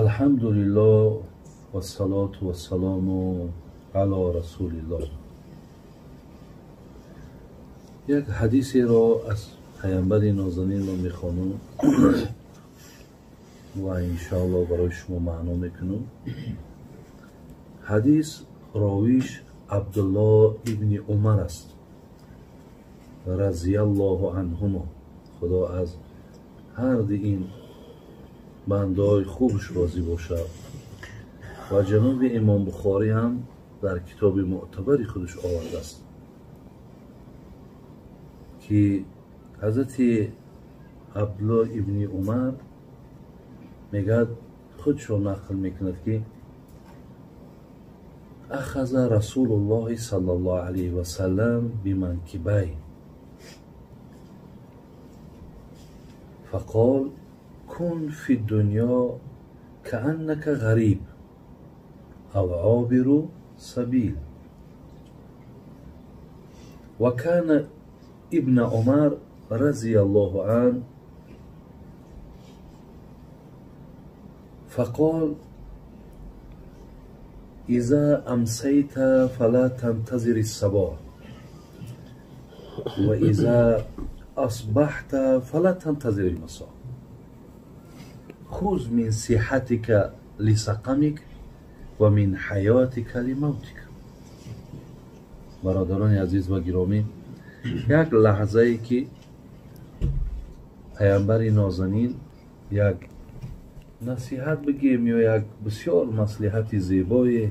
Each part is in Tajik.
Алҳамдулиллоҳ вассалоту вассалому ало расулиллоҳ. Як ҳадисеро аз паямбари нозанин мо мехонам ва иншоаллоҳ барои шумо маъно мекунам. Ҳадис ровиш Абдуллоҳ ибни Умар аст разияллоҳу анҳумо. Худо аз ҳар ди ин бандаҳои хубш розӣ бошад. Ва ҷаноби Имом Бухорӣ ҳам дар китоби мӯътабари худаш овардааст, ки ҳазрати Абдуллоҳ ибни Умар мегӯяд, худшо нақл мекунад, ки ахаза Расулуллоҳи саллаллоҳу алайҳи васаллам биманкибай фақол кун фи дунё кааннака ғариб ав обиру сабил. Ва кана ибна Умар разияллоҳу ан фақол иза амсайта фала тантазири ссабоҳ ва иза асбаҳта фала тантазири лмасо хуз мин сиҳатика лисақамик ва мин ҳаётика лимавтик. Бародарони азиз ва гиромӣ, як лаҳзае ки паямбари нозанин як насиҳат бигем ё як бисёр маслиҳати зебое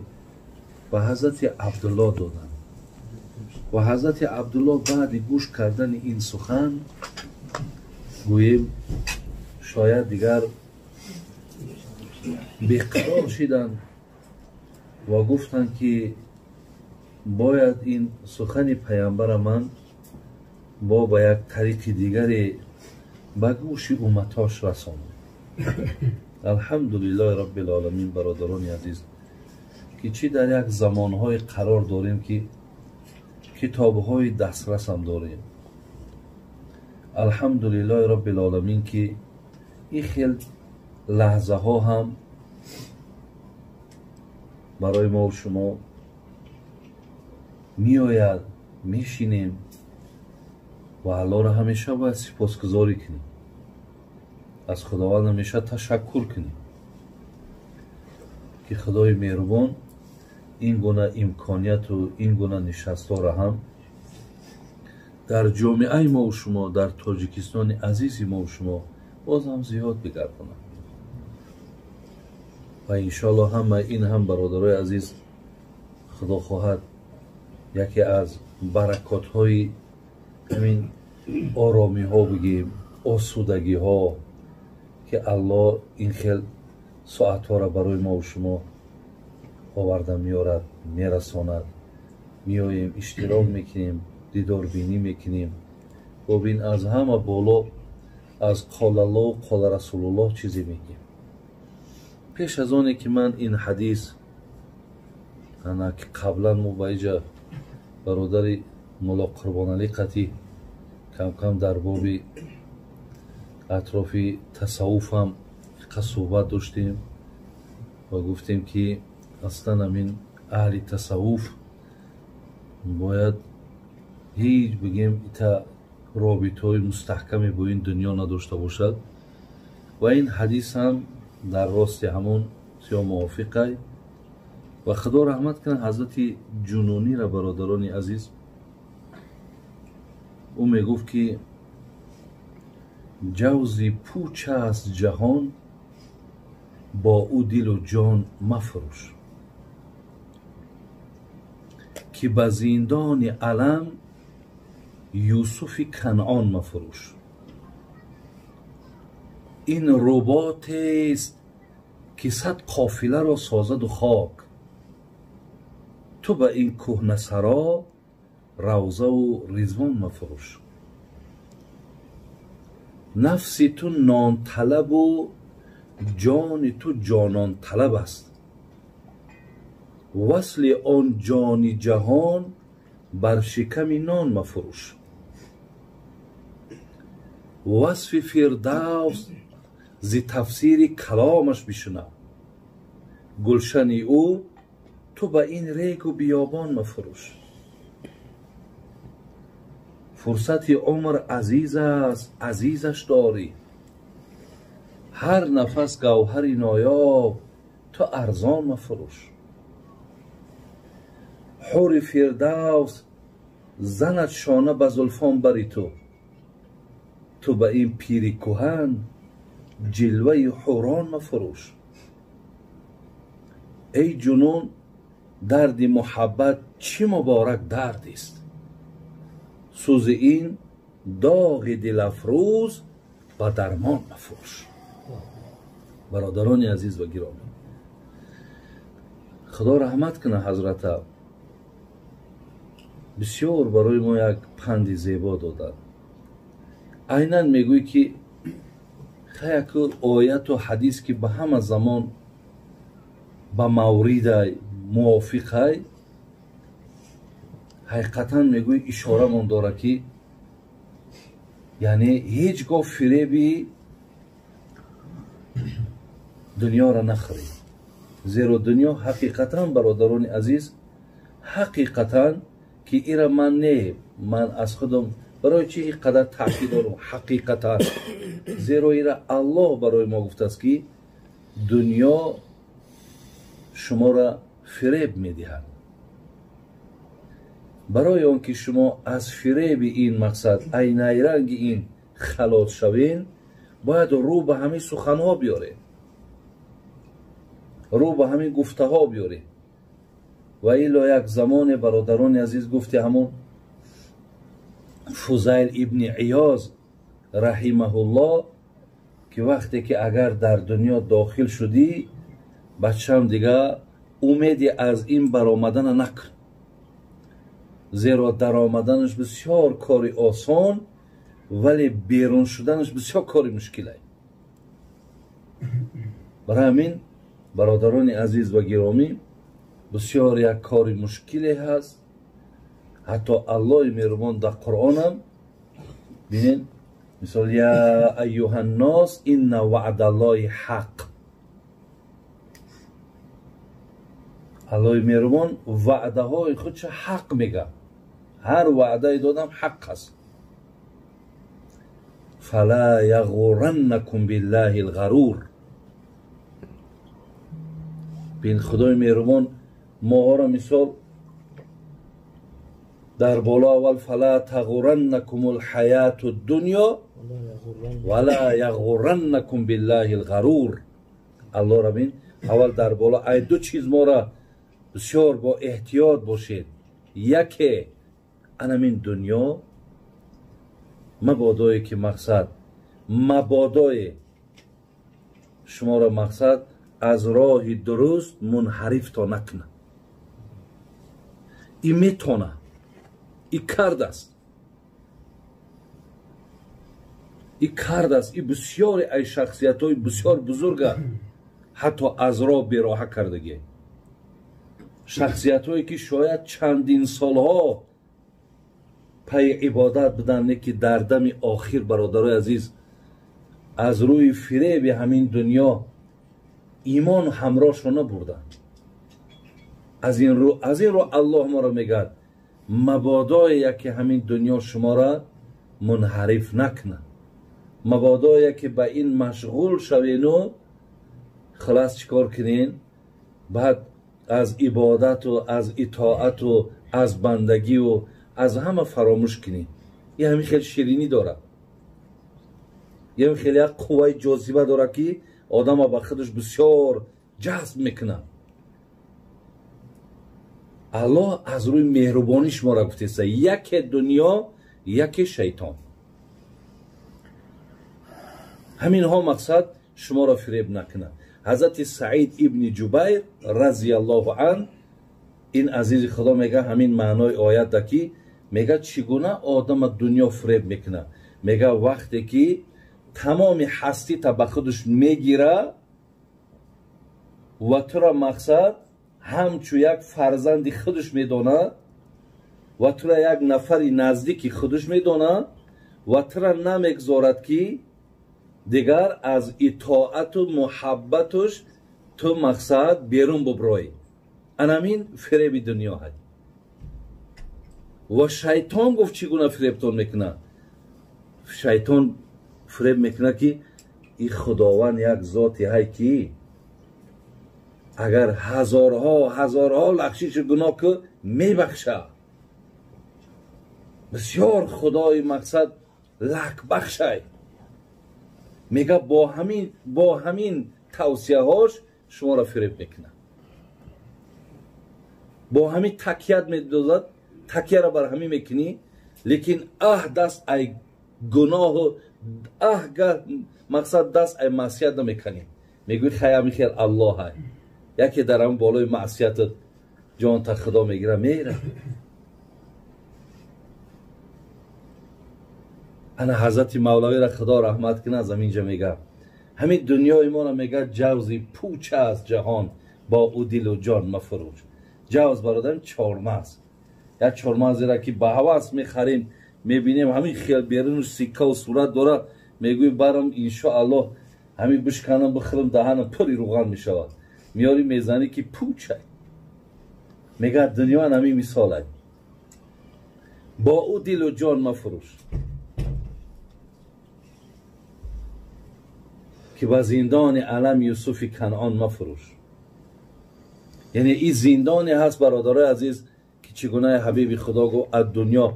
ба ҳазрати Абдуллоҳ доданд ва ҳазрати Абдуллоҳ баъди гӯш кардани ин сухан гӯем шояд дигар беқарор шиданд ва гуфтанд, ки бояд ин сухани паямбара ман бо ба як тариқи дигаре ба гӯши умматош расонам. Алҳамдулиллоҳи роббил оламин. Бародарони азиз, ки чӣ дар як замонҳое қарор дорем, ки китобҳои дастрасам дорем. Алҳамдулиллоҳи роббил оламин, ки ин хел лаҳзаҳо ҳам барои мо шумо меояд, мешинем ва Аллоҳро ҳамеша бояд сипосгузорӣ кунем, аз Худованд ҳамеша ташаккур кунем, ки Худои меҳрубон ин гуна имконияту ин гуна нишастҳоро ҳам дар ҷомеаи мову шумо, дар Тоҷикистони азизи мову шумо боз ҳам зиёд бигардонад. Ва иншоаллоҳ ҳама ин ҳам бародарои азиз, Худо хоҳад яке аз баракотҳои ҳамин оромиҳо бигем, осудагиҳо, ки Аллоҳ ин хел соатҳоро барои мову шумо оварда меорад, мерасонад. Меоем, иштирок мекунем, дидорбинӣ мекунем. Бобин, аз ҳама боло аз қолаллоҳу қола расулуллоҳ чизе мегӯем. Пеш аз оне ки ман ин ҳадис ана ки қаблан мо ба иҷа бародари Мулло Қурбоналӣ қатӣ кам-кам дар боби атрофи тасаввуф ҳам суҳбат доштем ва гуфтем, ки аслан ҳамин аҳли тасаввуф бояд ҳеҷ бигем ита робитаҳои мустаҳкаме бо ин дунё надошта бошад. Ва ин ҳадис ҳам дар рости ҳамон бисёр мувофиқай. Ва Худо раҳмат кунад ҳазрати Ҷунунира, бародарони азиз, ӯ мегуфт, ки ҷавзи пуч аст ҷаҳон, бо ӯ дилу ҷон мафурӯш, ки ба зиндони алам Юсуфи Канъон мафурӯш. Ин руботест, ки 100 қофиларо созаду хок, ту ба ин кӯҳнасаро равзаву ризвон мафурӯш. Нафси ту нонталабу ҷони ту ҷононталаб аст. Васли он ҷони ҷаҳон бар шиками нон мафурӯш. Васфи Фирдавс зи тафсири каломаш бишунав. Гулшани ӯ ту ба ин регу биёбон мафурӯш. Фурсати умр азиз аст, азизаш дорӣ. Ҳар нафас гавҳари ноёб ту арзон мафурӯш. Ҳури фирдавс занад шона ба зулфон бари ту. Ту ба ин пири кӯҳан ҷилваи ҳурон мафурӯш. Эй ҷунун, дарди муҳаббат чӣ муборак дардист. Сӯзи ин доғи дилафрӯз ба дармон мафурӯш. Бародарони азиз ва гиромӣ, Худо раҳмат кунад ҳазрата, бисёр барои мо як панди зебо додад. Айнан мегӯй ки хаяку ояту ҳадис ки ба ҳама замон ба мавридай мувофиқай, ҳақиқатан мегӯй ишорамон дорад ки яъне ҳеҷ гоҳ фиреби дунёро нахӯред. Зеро дунё ҳақиқатан, бародарони азиз, ҳақиқатан ки ира ман не, ман аз худам барои чи ин қадар таъкид дорам ҳақиқатан, зеро ира Аллоҳ барои мо гуфтааст ки дунё шуморо фиреб медиҳад. Барои он ки шумо аз фиреби ин мақсад, ай найранги ин халос шавен, бояд рӯ ба ҳамин суханҳо биёред, рӯ ба ҳамин гуфтаҳо биёред. Ва илло як замоне, бародарони азиз, гуфти ҳамон Фузайл ибни Иёз раҳимаҳуллоҳ, ки вақте ки агар дар дунё дохил шудӣ, бачам дига умеди аз ин баромадана накун, зеро даромаданаш бисёр кори осон, вале берун шуданаш бисёр кори мушкилай. Барои ҳамин, бародарони азиз ва гиромӣ, бисёр як кори мушкиле ҳаст. Ҳатто Аллоҳи меҳрубон дар Қуръонам бинед, мисол я айюҳаннос инна ваъдаллоҳи ҳақ. Аллоҳи меҳрубон ваъдаҳои худша ҳақ мегӯяд. Ҳар ваъдае додам ҳақ аст. Фала яғураннакум биллаҳи лғарур. Бин, Худои меҳрубон моҳоро мисол дар боло аввал фала тағураннакум лҳаяту дунё вала яғураннакум биллаҳи лғарур. Аллоҳро бин, аввал дар боло ай ду чиз моро бисёр бо эҳтиёт бошед. Яке анамин дунё, мабодое ки мақсад, мабодое шуморо мақсад аз роҳи дуруст мунҳариф то накунад. И метона, и кардааст, и кардааст. И бисёре ай шахсиятҳои бисёр бузурга ҳатто аз роҳ бероҳа кардагӣ, шахсиятҳое ки шояд чандин солҳо пайи ибодат буданд, не ки дар дами охир, бародарои азиз, аз рӯи фиреби ҳамин дунё имон ҳамроҳшо набурданд. Аз ин рӯ Аллоҳ моро мегӯяд мабодое яке ҳамин дунё шуморо мунҳариф накунад, мабодое ки ба ин машғул шавену хулас чӣ кор кунен, баъд аз ибодату аз итоату аз бандагиву аз ҳама фаромӯш кунед. Ин ҳамин хел ширинӣ дорад, ин ҳамин хел як қувваи ҷозиба дорад ки одама ба худаш бисёр ҷазб мекунад. Аллоҳ аз рӯи меҳрубонӣ шуморо гуфтеста, яке дунё, яке шайтон. Ҳаминҳо мақсад шуморо фиреб накунад. Ҳазрати Саид ибни Ҷубайр разияллоҳу ан, ин азизи Худо мега ҳамин маънои оятда ки мега чӣ гуна одама дунё фиреб мекунад. Мега вақте ки тамоми ҳастита ба худаш мегира ва тура мақсад ҳамчу як фарзанди худаш медонад ва тура як нафари наздики худаш медонад ва тура намегзорад ки дигар аз итоату муҳаббатуш Ту мақсад берун буброй. Анамин фиреби дунё ҳай. Ва шайтон гуфт чӣ гуна фиребтон мекунад? Шайтон фиреб мекунад ки и Худованд як зоти ҳай ки агар ҳазорҳо ҳазорҳо лахшиши гуноҳ ку мебахша. Бисёр Худои мақсад лакбахшай. Мега бо ҳамин тавсияҳош шуморо фиреб мекунад. Бо ҳамин такият медозад, такияро бар ҳамин мекунӣ, лекин аҳ даст ай гуноҳу аҳ мақсад даст ай маъсият намекунӣ. Мегӯӣ хай ҳамин хел Аллоҳ ай. Яке дар ҳамин болои маъсиятат ҷонта Худо мегира мера. Ана Ҳазрати Мавлавиро Худо раҳмат кунад, аз ҳаминҷа мега ҳамин дунёи моро мега ҷавзи пуч аст ҷаҳон, бо ӯ дилу ҷон мафурӯш. Ҷавз бародарам чормағз, як чормағзеро ки ба ҳавас мехарем, мебинем ҳамин хел беруну сиккаву сурат дорад, мегӯӣ барам иншоаллоҳ ҳамин бишканам бихӯрам даҳанам пури руған мешавад. Меёрӣ мезанӣ ки пучай. Мега дунё ҳамин мисолай, бо ӯ дилу ҷон мафурӯш ки ба зиндони алам Юсуфи Канъон мафурӯш. Яъне ин зиндоне ҳаст бародарои азиз ки чӣ гуна ҳабиби Худо гуфт ад-дунё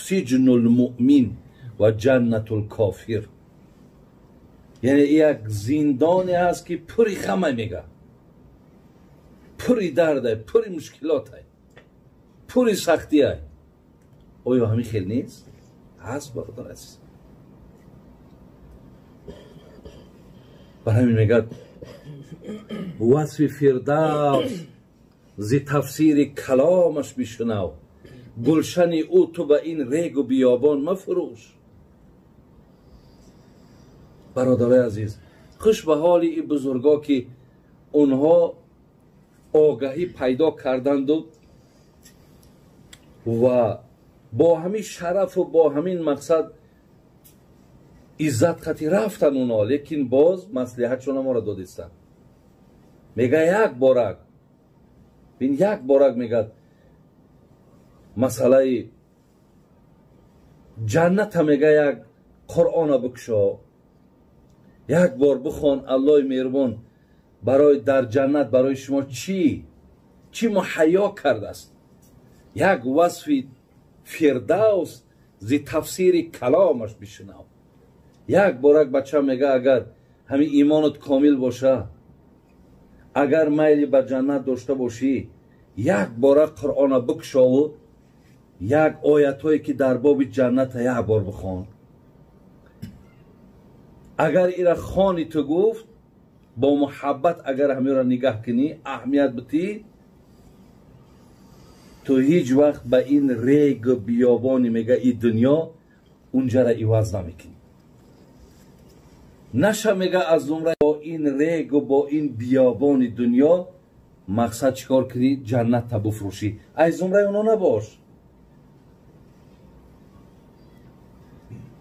сиҷнул муъмин ва ҷаннатул кофир. Яъне як зиндоне ҳаст ки пури ғамай мега, пури дардай, пури мушкилотай, пури сахтиай. Оё ҳамин хел нест? Ҳаст бародар азиз. Бар ҳамин мегӯяд васфи фирдавс зи тафсири каломаш бишунав, гулшани ӯ ту ба ин регу биёбон мафурӯш. Бародарои азиз, хуш ба ҳоли ин бузурго ки онҳо огаҳӣ пайдо карданду ва бо ҳамин шарафу бо ҳамин мақсад иззат қати рафтан онҳо, лекин боз маслиҳатшона моро додистанд. Мега як борак, бин як борак мегӯяд масъалаи ҷанната мега як Қуръона бикушо, як бор бихон Аллоҳи меҳрубон барои дар ҷаннат барои шумо чӣ муҳайё кардааст. Як васфи фирдавс зи тафсири каломаш бишунав. Як борак бача мега агар ҳамин имонат комил боша, агар майли ба ҷаннат дошта бошӣ, як бора Қуръона бикушову як оятҳое ки дар боби ҷанната як бор бихон. Агар ира хони ту гуфт бо муҳаббат агар ҳаминро нигаҳ кунӣ, аҳамият битӣ, ту ҳеҷ вақт ба ин регу биёбони мега и дунё унҷара иваз намекунӣ. Наша мега аз зумра бо ин регу бо ин биёбони дунё мақсад чӣ кор кунӣ? Ҷаннатта буфурӯшӣ. Ай зумраи оно набош.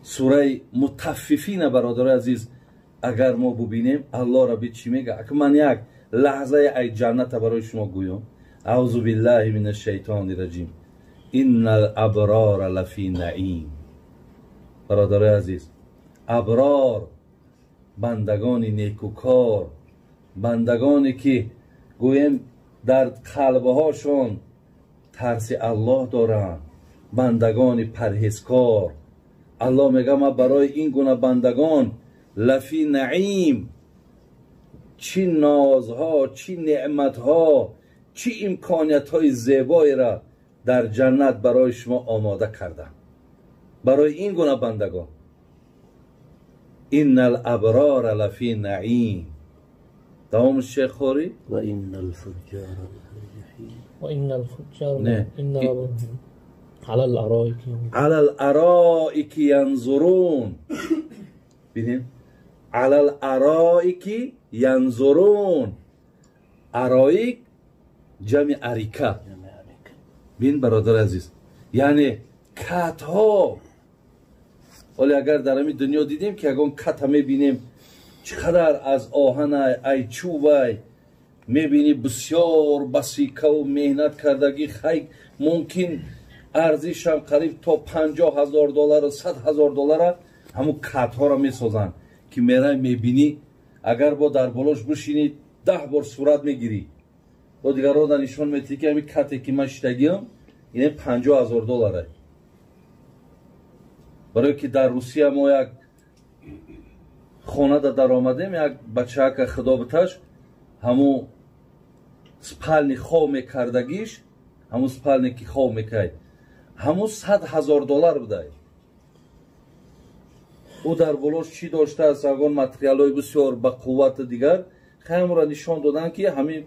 Сураи Мутаффифина бародарои азиз агар мо бубинем Аллоҳ рабби чӣ мега? Ака ман як лаҳзаи ай ҷанната барои шумо гӯям. Аузу биллаҳи минаш шайтони раҷим. Иннал аброра лафи наим. Бародарои азиз, аброр бандагони некукор, бандагоне ки гӯем дар қалбҳошон тарси Аллоҳ доранд, бандагони парҳезкор. Аллоҳ мега ман барои ин гуна бандагон лафи наим, чӣ нозҳо, чӣ неъматҳо, чӣ имкониятҳои зебоеро дар ҷаннат барои шумо омода кардам. Барои ин гуна бандагон иннал аброра лафи наим. Давом шейх хори ва иннал фуҷҷара ва иннал фуҷҷара алал ароики янзурун. Бинем алал ароики янзурун. Ароик ҷамъи арика. Бин бародар азиз, яъне катҳо. Ҳоле агар дар ҳамин дунё дидем ки ягон ката мебинем чӣ қадар аз оҳанай, ай чӯбай, Мебинӣ бисёр басикаву меҳнат кардагӣ, хай мумкин арзишам қариб то 50 000 доллару 100 000 доллара ҳамун катҳоро месозанд, ки мерай мебинӣ, агар бо дар болош бишинӣ, 10 бор сурат мегирӣ, бо дигарро нишон метиҳӣ, ки ҳамин кате ки ман шитагиам, ин 50 000 доллара. Барое ки дар Русия мо як хонада даромадем, як бачаака, худо биташ, ҳамун спальни хов мекардагиш, ҳамун спальне ки хов мекард, ҳамун 100 000 доллар будай. Ӯ дар болош чӣ доштааст, ягон материалҳои бисёр ба қуввати дигар, ҳамонро нишон доданд, ки ҳамин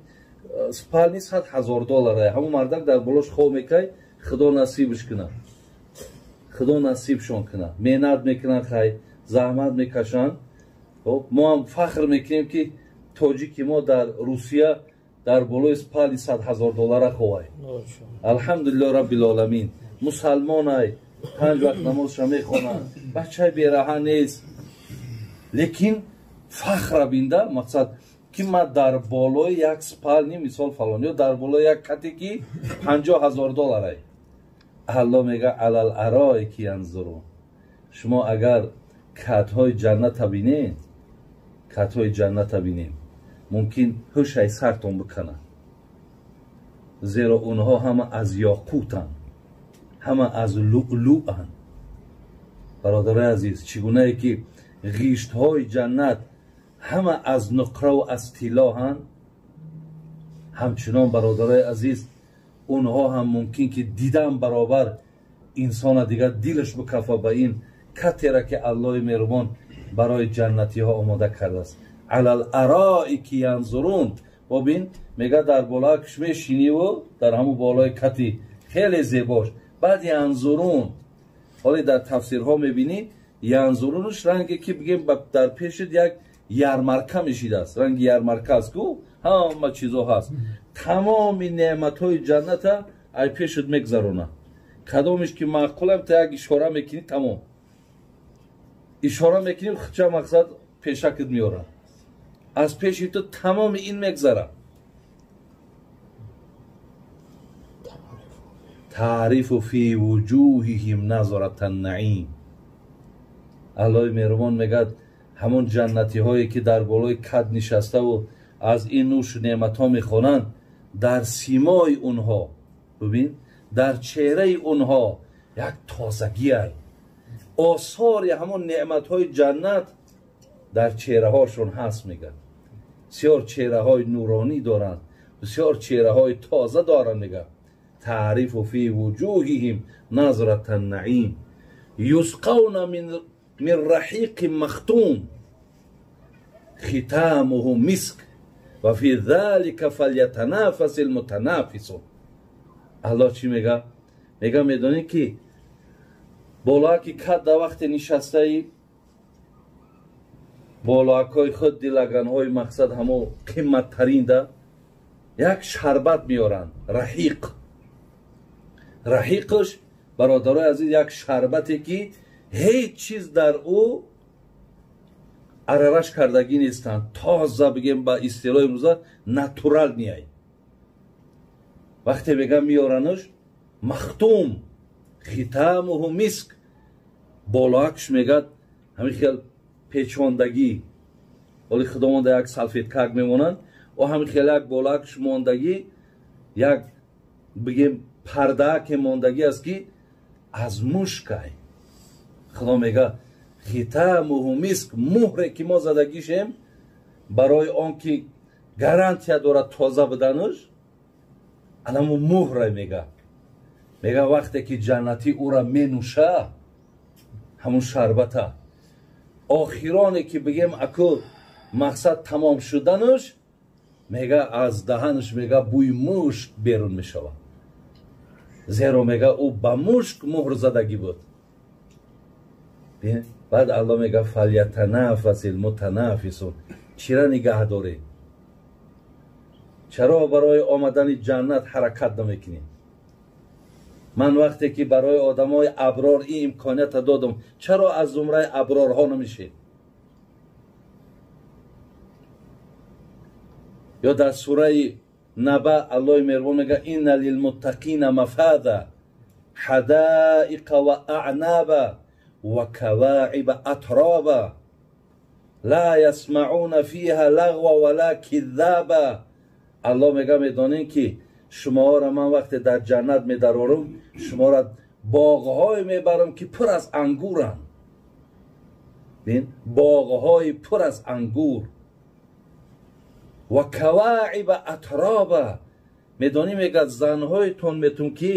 спальни 100 000 доллара. Ҳамун мардак дар болош хов мекард. Худо насибш кунад, худо насибшон кунад. Меҳнат мекунанд, хай заҳмат мекашанд. Мо ҳам фахр мекунем, ки тоҷики мо дар Русия дар болои спальни 100 000 доллара ховай. Алҳамдулилло раббил мусалмонай, панҷ вақт намозша мехонад, бачаи бераҳа нест, лекин фахра бинда, мақсад ки ман дар болои як спальни, мисол, фалон, ё дар болои як кате ки 50 000 долларай. Алло мега: алал ароики янзурун. Шумо агар катҳои ҷанната бинед, катҳои ҷанната бинед, мумкин ҳушай сартон биканад, зеро онҳо ҳама аз ёқутанд, ҳама аз луълуанд. Бародарои азиз, чӣ гунае ки ғиштҳои ҷаннат ҳама аз нуқраву аз тиллоҳанд, ҳамчунон, бародарои азиз, онҳо ҳам мумкин ки дидан баробар инсона дигар дилаш бикафа ба ин катера, ки Аллоҳи меҳрубон барои ҷаннатиҳо омода кардааст. Алал ароики янзурун. Бобин, мега, дар болоакш мешиниву дар ҳамун болои кати хеле зебош, баъд янзурун. Ҳоле дар тафсирҳо мебинӣ, янзурунуш ранге ки бигем, дар пешит як ярмарка мешидааст, ранги ярмарка аст ку, ҳама чизо ҳаст, тамоми неъматҳои ҷанната ай пешит мегзарона. Кадомиш ки маъқулам, та як ишора мекунӣ, тамом, ишора мекунӣ, хча мақсад пешакит меорад, аз пеши ту тамоми ин мегзарад. Таърифу фи вуҷуҳиҳим назрата наим. Аллоҳи меҳрубон мегӯяд: ҳамон ҷаннатиҳое ки дар болои кад нишаставу аз ин нӯшу неъматҳо мехонанд, дар симои онҳо бубин, дар чеҳраи онҳо як тозагиай, осори ҳамон неъматҳои ҷаннат дар чеҳраҳошон ҳаст. Мегӯяд, бисёр чеҳраҳои нуронӣ доранд, бисёр чеҳраҳои тоза доранд. Мегӯяд: таърифу фи вуҷуҳиҳим назрата наим юсқавна мин раҳиқи махтум хитамуҳу миск ва фи залика фалятанафаси лмутанафисун. Аллоҳ чӣ мега? Мега, медонӣ ки болоаки кад дар вақте нишастаи, болоакҳои худ, дилаганҳои мақсад ҳамо қимматтаринда як шарбат меоранд, раҳиқ. Раҳиқш, бародарои азиз, як шарбате ки ҳеҷ чиз дар ӯ арараш кардагӣ нестанд, тоза, бигем, ба истилоҳи имрӯза натуральный ай. Вақте мегам меоранаш, махтум хитамуҳу миск, болоакш мегад ҳамин хел печондагӣ, ҳоли худомонда як салфеткак мемонанд, о ҳамин хел як болоакш мондагӣ, як бигем пардааке мондагӣ аст, ки аз мушкай. Худо мега: хитамуҳу миск. Муҳре ки мо задагишем барои он ки гарантия дорад тоза буданаш, анаму муҳре. Мега, вақте ки ҷаннатӣ ӯра менӯша, ҳамун шарбата, охироне ки бигем аку мақсад тамом шуданаш, мега, аз даҳанаш, мега, бӯи мушк берун мешавад, зеро, мега, ӯ ба мушк муҳр задагӣ буд. Баъд Алло мега: фалятанафаси лмутанафисун. Чира нигаҳ доред? Чаро барои омадани ҷаннат ҳаракат намекунед? Ман вақте ки барои одамои аброр ин имконията додам, чаро аз зумраи аброрҳо намешед? Ё дар сураи Наба Аллоҳи меҳрубон мегӯяд: инна лилмуттақина мафаза ҳадаиқа ва аънаба ва каваиба атроба ла ясмаъуна фиҳа лағва ва ла киззаба. Аллоҳ мегӯяд: медонем ки шуморо ман вақте дар ҷаннат медарорам, шуморо боғҳое мебарам ки пур аз ангуранд. Бин, боғҳои пур аз ангур ва каваиба атроба. Медонӣ, мегӯяд, занҳоятон метун ки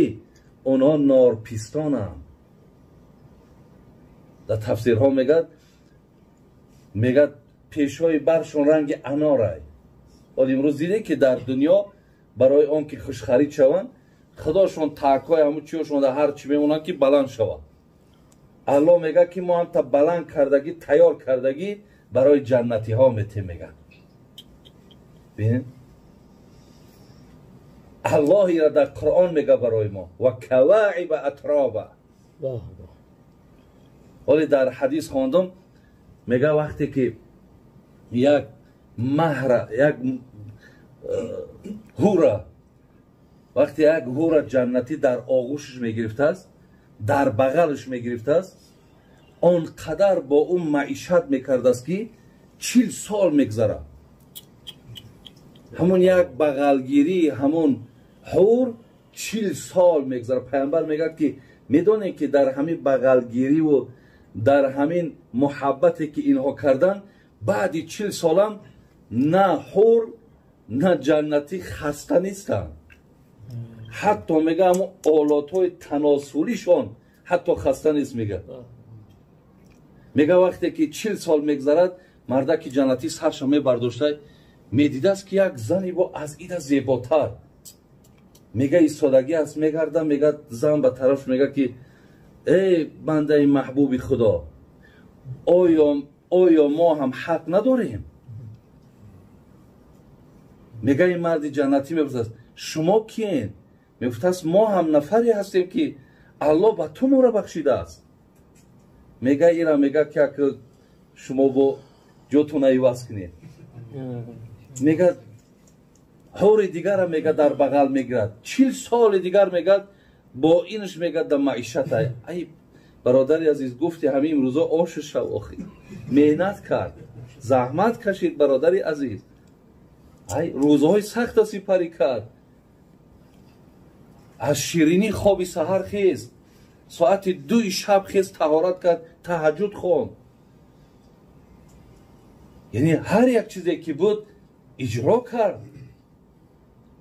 онҳо норпистонанд. Дар тафсирҳо мегӯяд пешҳои баршон ранги анорай. Ҳол имрӯз дидем ки дар дунё барои он ки хушхарид шаванд, худошон таъкҳои ҳамун чиёшон дар ҳар чӣ мемонанд ки баланд шавад. Аллоҳ мегӯяд ки мо ҳамта баланд кардагӣ, тайёр кардагӣ барои ҷаннатиҳо метем, мегӯяд. Бинед, Аллоҳ ира дар Қуръон мегӯяд барои мо: ва каваиба атроба. Ҳоле дар ҳадис хондам, мегӯяд вақте ки як маҳра, як ҳура, вақте як ҳура ҷаннатӣ дар оғӯшаш мегирифтааст, дар бағалаш мегирифтааст, он қадар бо ӯ маишат мекардааст ки 40 сол мегзарад. Ҳамон як бағалгирии ҳамон ҳур 40 сол мегзарад. Пайғамбар мегӯяд ки медонед ки дар ҳамин бағалгириву дар ҳамин муҳаббате ки инҳо карданд, баъди 40 солам на ҳур на ҷаннатӣ хаста нестанд. Ҳатто мега ҳамон олотҳои таносулишон ҳатто хаста нест. Мега вақте ки 40 сол мегзарад, мардаки ҷаннатӣ сарша мебардошта, медидааст ки як зани бо аз ида зеботар. Мега истодагӣ аст, мегарда, мега зан ба тараф мега ки эй бандаи маҳбуби Худо, оё мо ҳам ҳақ надорем? Мега ин марди ҷаннатӣ мепурсад: шумо киен? Мегуфтааст: мо ҳам нафаре ҳастем ки Аллоҳ ба ту моро бахшидааст. Мега ира мега ки як шумо бо ҷотона иваз кунед. Мега ҳури дигара мега дар бағал мегирад, 40 соли дигар мегад бо инаш мегад дар маишат. Ай бародари азиз, гуфти ҳамин имрӯзо ошу шав, охи меҳнат кард, заҳмат кашид бародари азиз, ай рӯзҳои сахта сипарӣ кард, аз ширинӣ хоби саҳар хез, соати 2 шаб хез, таҳорат кард, таҳаҷҷуд хонд. Яъне ҳар як чизе ки буд иҷро кард.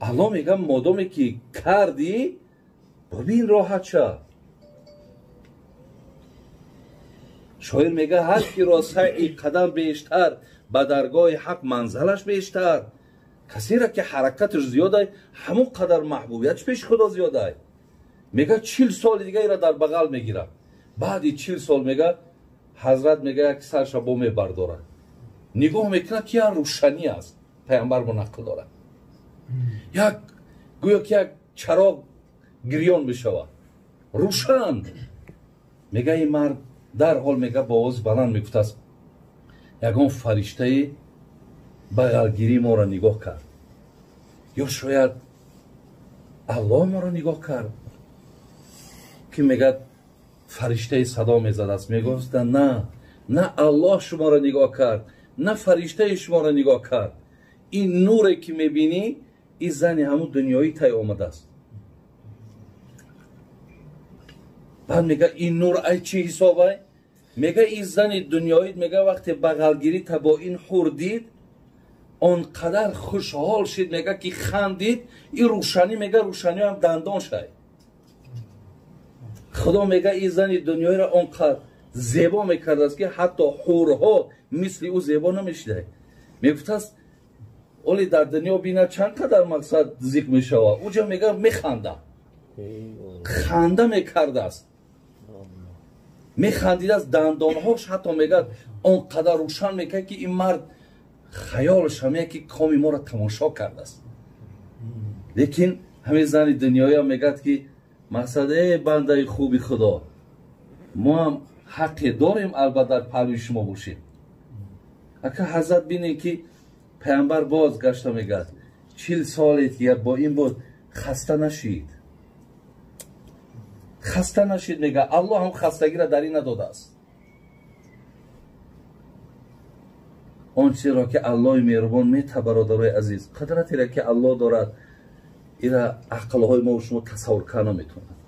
Аллоҳ мегӯяд модоме ки кардӣ, бибин роҳат шав. Шоир мегӯяд ҳар киро саъи қадам бештар, ба даргоҳи ҳақ манзалаш бештар. Касеро ки ҳаракаташ зиёдай, ҳамон қадар маҳбубиятш пеши Худо зиёдай. Мегӯяд 40 соли дига ира дар бағал мегирад. Баъди 40 сол мегӯяд ҳазрат мегӯяд як сарша бо мебардорад, нигоҳ мекунад ки як рӯшанӣ аст. Пайғамбар бо нақл дорад, як гӯё ки як чароғ гирён мешавад, рӯшан. Мегӯяд ин мард дарҳол мегӯяд бо овози баланд мегуфтааст: ягон фариштаи бағалгирии моро нигоҳ кард, ё шояд Аллоҳ моро нигоҳ кард, ки мегӯяд фариштаи садо мезадааст. Мегуфта: на, на Аллоҳ шуморо нигоҳ кард, на фариштаи шуморо нигоҳ кард. Ин нуре ки мебинӣ, ин зани ҳамун дунёӣ тай омадааст. Баъд мега ин нур ай чӣ ҳисобай? Мега ин зани дунёӣ, мега вақте бағалгирӣ та бо ин ҳур дид, он қадар хушҳол шид, мега ки хандид, ин рӯшанӣ, мега рӯшаниам дандон шай. Худо мега ин зани дунёиро он қадр зебо мекардааст ки ҳатто ҳурҳо мисли ӯ зебо намешидай. Мегуфтааст оли дар дунё бина чанд қадар мақсад зиқ мешавад, уҷа мега механда, ханда мекардааст, механдидааст, дандонҳош ҳатто мегӯяд он қадар рӯшан мекард ки ин мард хаёлаш ҳамея ки коми моро тамошо кардааст. Лекин ҳамин зани дунёя мегӯяд ки мақсад э бандаи хуби Худо, мо ҳам ҳаққе дорем албатта дар паҳлӯи шумо бошем. Ака ҳазрат бинед ки Паямбар боз гашта мегӯяд 40 соли дигар бо ин буд хаста нашид. Хаста нашид мегӯяд. Аллоҳ ҳам хастагиро дар ин надодааст. Он чизеро ки Аллоҳи меҳрубон мета бародарои азиз, қудратеро ки Аллоҳ дорад, ира ақлҳои мо шумо тасаввур карда наметавонад.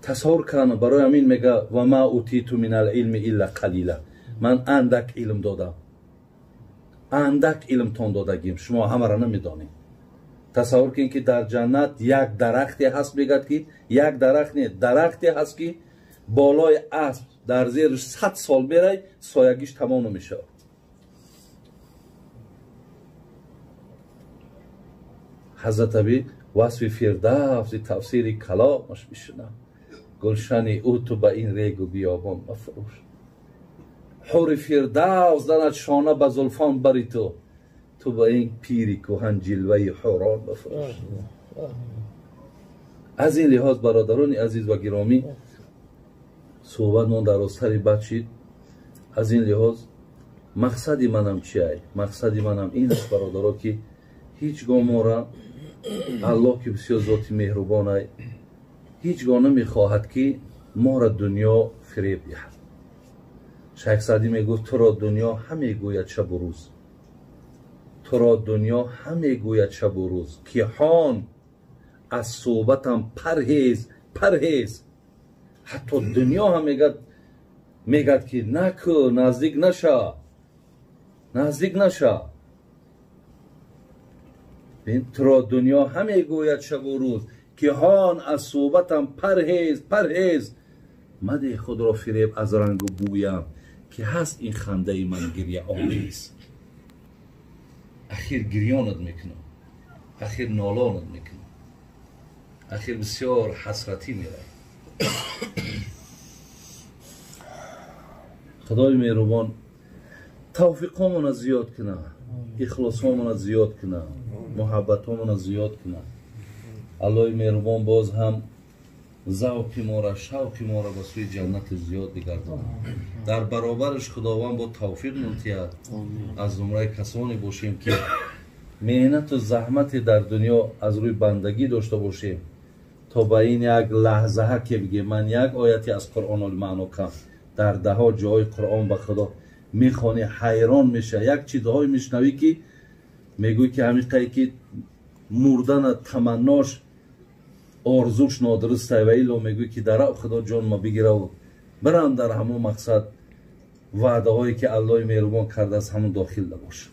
Тасаввур карда барои ҳамин мегӯяд ва ма утиту минал илми илла қалила. Ман андак илм додам, андак илмтон додагим, шумо ҳамаро намедонед. Тасаввур кунед ки дар ҷаннат як дарахте ҳаст, мегӯяд ки як дарахт не, дарахте ҳаст ки болои асп дар зериш 100 сол мерай, соягиш тамом намешавад. Ҳазрат Аби васфи Фирдавси тафсири каломаш бишунав. Гулшани ӯ ту ба ин регу биёбон мафурӯш. Ҳури Фирдавс занад шона ба зулфон бари ту, ту ба ин пири кӯҳан ҷилваи ҳурон мафурӯш. Аз ин лиҳоз бародарони азиз ва гиромӣ, суҳбатмон дарозтари бад шид. Аз ин лиҳоз мақсади манам чиай? Мақсади манам ин аст бародаро ки ҳеҷ гоҳ мора Аллоҳ ки бисёр зоти меҳрубонай, ҳеҷ гоҳ намехоҳад ки мора дунё фиреб диҳад. Шайх Саъдӣ мегуфт туро дунё ҳамегӯяд шабу рӯз, туро дунё ҳамегӯяд шабу рӯз, ки ҳон аз суҳбатам парҳез, парҳез. Ҳатто дунё ҳам мегӯяд ки наку, наздик наша, наздик наша. Туро дунё ҳамегӯяд шабу рӯз, ки ҳон аз суҳбатам парҳез, парҳез. Мадеҳ худро фиреб аз рангу бӯям, ки ҳаст ин хандаи ман гиряомез. Ахир гирёнат мекунам, ахир нолонат мекунам, ахир бисёр ҳасратӣ меравад. Худои меҳрубон тавфиқҳомона зиёд кунад, ихлосҳомона зиёд кунад, муҳаббатҳомона зиёд кунад. Аллоҳи меҳрубон боз ҳам завқи мора, шавқи мора ба сӯи ҷаннати зиёд бигардонад. Дар баробараш Худованд бо тавфиқ мунтиҳад. Аз зумраи касоне бошем ки меҳнату заҳмате дар дунё аз рӯи бандагӣ дошта бошем, то ба ин як лаҳзаҳа ки бигем ман як ояте аз Қуръон маъно кам, дар даҳо ҷои Қуръон ба Худо мехонӣ, ҳайрон меша, як чизҳое мешунавӣ ки мегӯӣ ки ҳамиқае ки мурдана таманнош орзуш нодурустай, ва илло мегӯӣ ки дарав Худо ҷонма бигираву бирам дар ҳамон мақсад ваъдаҳое ки Аллоҳи меҳрубон кардааст ҳамон дохил набошад.